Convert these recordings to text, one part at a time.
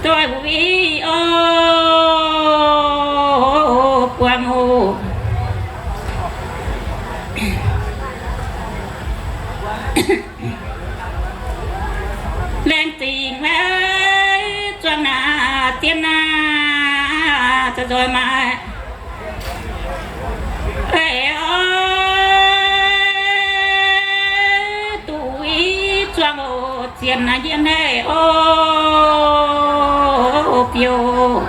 Doix wuov i o, buangh oc. Laengz zingh maiv zuangx naaic dien naaic, zoih nzoih maaih Eix oix duqv i zuangx oc, zien naaiv yien eix oc, biouv.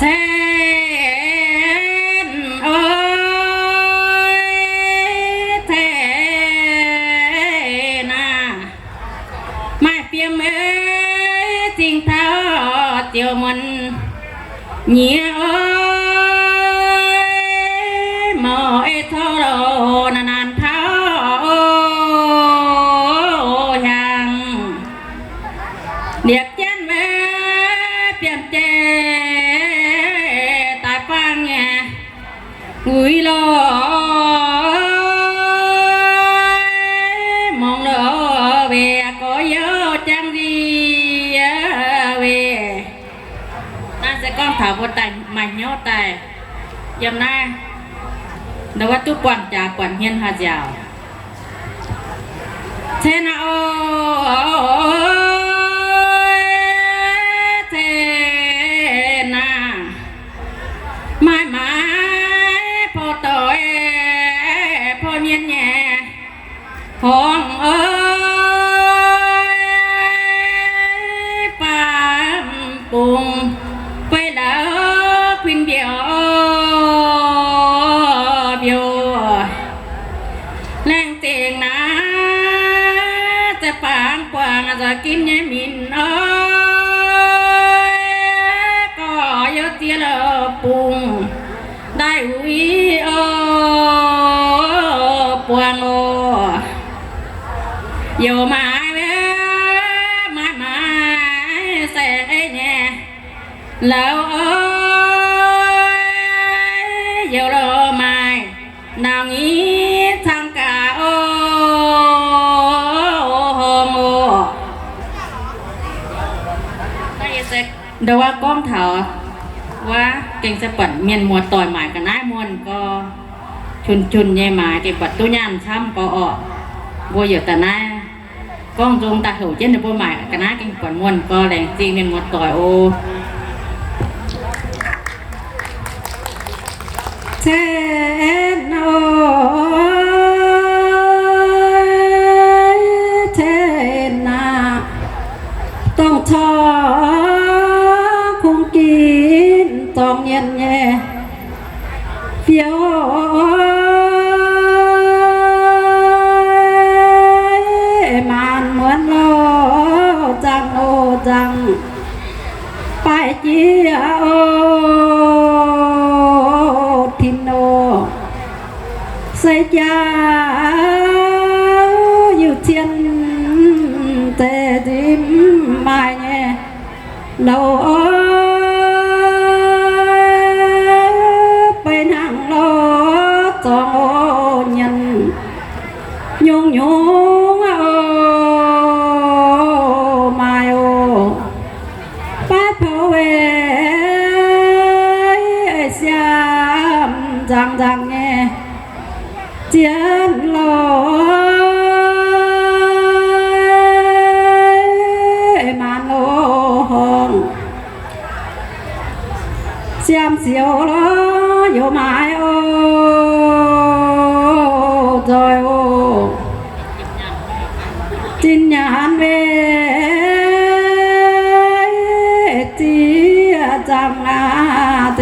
Cen oix cen naaic, maaih fiem ei zingh taux ziouc muonc nyiex oix, mouc ei cou naanc naanc taux hiaangx. Liepc jienv maiv fiem jeiv daaih faang nyei uix lorh, mungz lorh weic gorx-youz jangx nziex weic. Naaiv se gorngv taux mbuo daaih maaih hnyouv daaih yiem naaiv, ndau wuov duqv buangh jaax buatc hmien haaix nziaauc. Cen oix cen naaic, maaih maaiz porv doic porv mienh nyei horngh oix, baamh bungx guei lauh kuinx mbiouh mbiouh. Laengz zingh naaiv za'bangc buangh nzoih ginv nyei minc oix, gorx-youz ziex bungx daaih uix oc, buangh oc. Youc maaiz, maaih maaiz saeng-eix nyei lauh oix, youc lorh maaih nauc nyic cang gaax oc, horngh oc. Ndau wuov gorngv taux wuov gengh se buatc mienh muoz-doic maaic ga'naaiv muonh gorx, jun-jun nyei maaiz gengh buatc duqv nyaanh camv gorx orqc. Mbuo youc daaih naaiv gorngv nzung daaih houc jienv ninh mbuo maaic ga'naaiv gengh buatc muonh gorx, laengz zingh mienh muoz-doic oc. Cen oix cen naaic, dongh corc kungx ginv zorngh nyienh nyei fiouv, maanc muonz loh, nzangc oc nzangc, baaiv jiex oc, tin oc. Se jaa yiuc cien zeiz nzimv maaih nyei louh oix, beiv hnangv loh zorngh oc nyienz, nyungc-nyungc oc maaih oc. Baav pou weic siaam nzangc nzangc nyei zien loh, maanc loh horngh, siaam siouc loh youz maaiz oc, nzoih oc. Zinh nyaanh weic ziex nzangc aqv,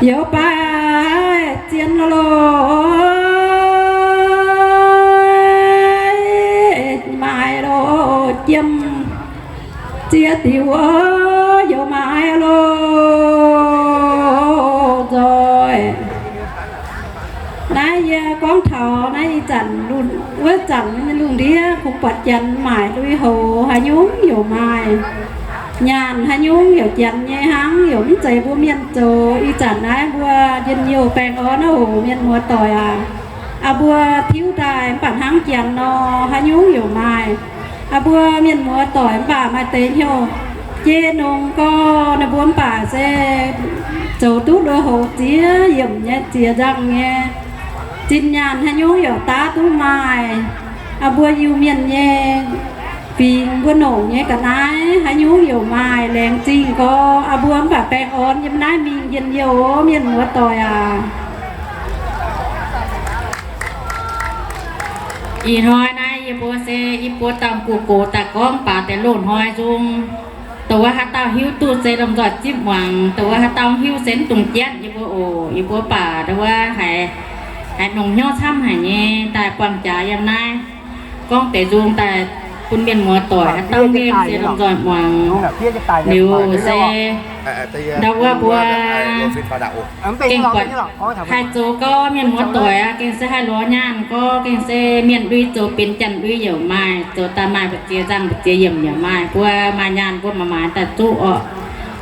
youz baaiv zien loh, maaiz loh jiem ziex diuc oc, youz maaiz loh nzoih. Naaiv yie gorngv taux naaiv ih zanc, wuov zanc lungh ndiev kungx buatc janx maaic lui-houx haaix nyungc youc maaih. Nyaanh haaix nyungc yaac janx nyei hnangv, yaac mv zeiz mbuo mienh zoux. Ih zanc naaiv mbuo njien-youh baengh orn oc, mienh muoz-doic aac. Aa, mbuo tiuv daaih mv baac hnangv janx nor, haaix nyungc yaac maaih. Aa, mbuo mienh muoz-doic mv baac maaih deix hnyouv jiex nongx gorx, ninh mbuo mv baac se zoux duqv lui-houx ziex yiemc nyei, ziex nzangh nyei. Zinh nyaanh haaix nyungc yaac daav duqv maaih. Aa, mbuo Iu-Mienh nyei fingx, mbuo nongc nyei ga'naaiv haaix nyungc yaac maaih. Laengz zingh gorx, aa, mbuo mv baac baengh orn yiem naaiv mingh njien-youh, mienh muoz-doic aac. Ih hnoi naaiv yie mbuo se yie mbuo dauh guv gox daaih gorngv baac deix loz-hnoi nzung. Dongh wuov haaix dauh hiuv duqv se lomh nzoih zipv muangx, dongh wuov haaix dauh hiuv se mv dungx janv yie mbuo oc. Yie mbuo baac dongh wuov haiz, haiz nongc hnyouv camv haic nyei daaih buangh jaax yiem naaiv gorngv deix nzung daaih bun mienh muoz-doic haaix dauh nqemh se lomh nzoih muangx. Liuz se ndau wuov mbuo gengh buatc haih zoux gorx, mienh muoz-doic aac, gengh se haih lorz nyaanh gorx, gengh se mienh ndui zoux benx janx ndui yaac maaih, zoux daaih maaih mbu'ziex nzangh mbu'ziex yiemc yaac maaih. Mbuo maaih nyaanh mbuo maaiz maaiz daaih zuqv orqc.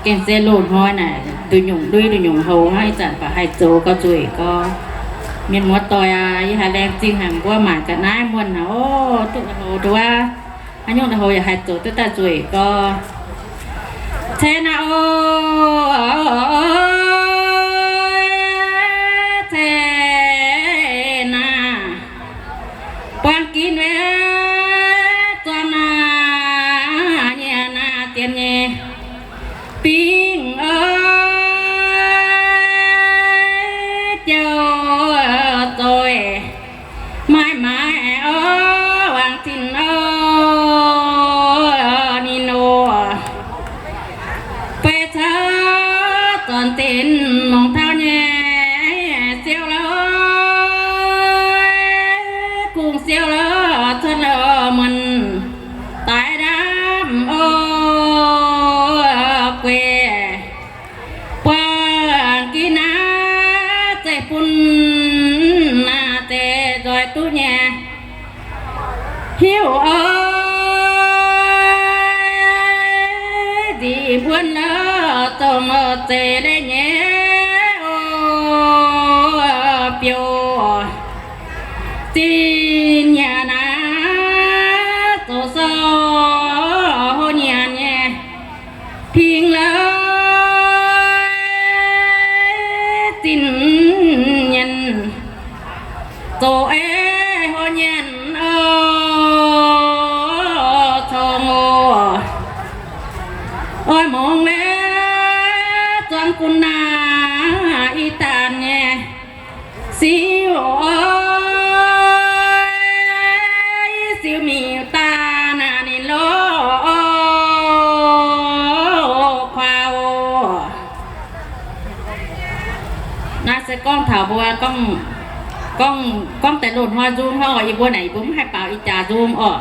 Gengh se loz-hnoi naaic nduqc nyungc ndui nduqc nyungc houx hnangv. Ih zanc baac haih zoux gorx nzueic gorx. Mienh muoz-doic aac, yie haiz laengz zingh haic mbuo maaic ga'naaiv muonh aac, o, duqv houx duqv wuov, haaix nyungc houx yaac haih zoux duqv daaih nzueic gorx. Cen aac, o, cen aac, buangh ginv weic zuangx naaiv nyei naaiv dien nyei bingv oc, jouh zoih maaih maaiz oc, wangc zinh oc, ninh oc. Beiv caux zornc zinx longc taux nyei siou lorh, kungx siou lorh cuotv lorh muonc daaih ndaamv oc gueiv. Buangh ginv naaiv zeiv bun naaiv zeiv nzoih duqv nyei hiuv oc, nzih mbuonv lorh dongh zeiv leiz nyei oc, biouv zinh nyanc naaiv zoux sou houv nyanc nyei. Pingx lorh zinh nyanc zoux ei houv nyanc oc, cong oc. Oix mungz weic zuangx gunv naaiv ih daanh nyei siou oc, siou miuc daaih naaiv ninh lorh kuaa oc. Naaiv se gorngv taux mbuo gorngv, gorngv, gorngv deix loz-hnoi nzung hnangv oc. Yie mbuo naaic yie mbuo mv haih baaux ih jaax nzung oc.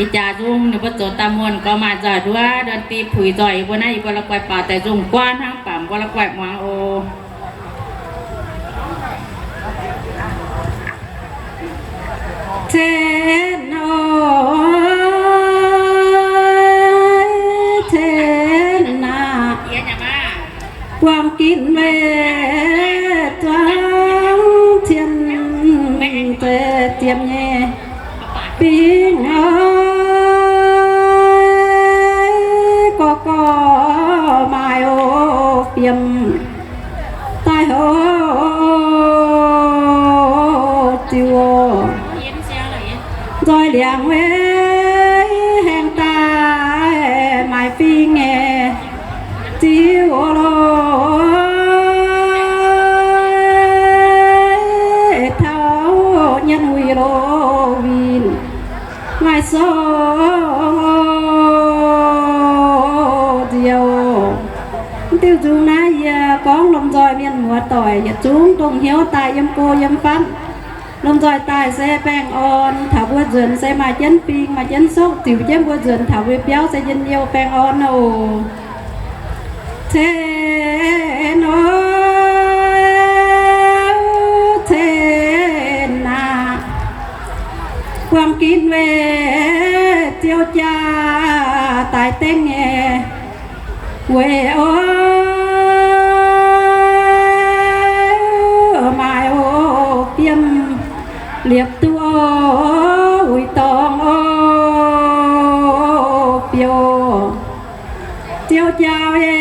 Ih jaax nzung ninh mbuo zoux daaih muonh gorx maaih nzoih nduov, ดนตรี puix nzoih. Yie mbuo naaiv yie mbuo la'guaih baaux deix nzung guaav hnangv, baac mbuo la'guaih muangx oc. Cen oc, cen aac, buangh ginv weic zuangx cien zeiv ziepc nyei bingv oc, gorx gorx maaih oc, biemh daaih houv ziux oc. Nzoih liangx weic haengh daaih maaih fing nyei ziux oc loh, taux nyanc wuic loh winh maaih sou nziouc. Mv diuh nzung naaiv yie gorngv lomh nzoih mienh muoz doic yietc zungv dongh hnyouv daaih yiem go yiem fatv. Lomh nzoih daaih se baengh orn taux mbuo nzuonx se maaih jienv fing maaih jienv sokv, ziux jienv mbuo nzuonx taux mbuo biauv se njien-youh baengh orn oc. Cen oc, cen aac, buangh ginv weic ziouc jaa daaih dengv nyei Weic o, maaih o, dien liepc duqv o, uix dorngx o, biouv, biouv jauv e.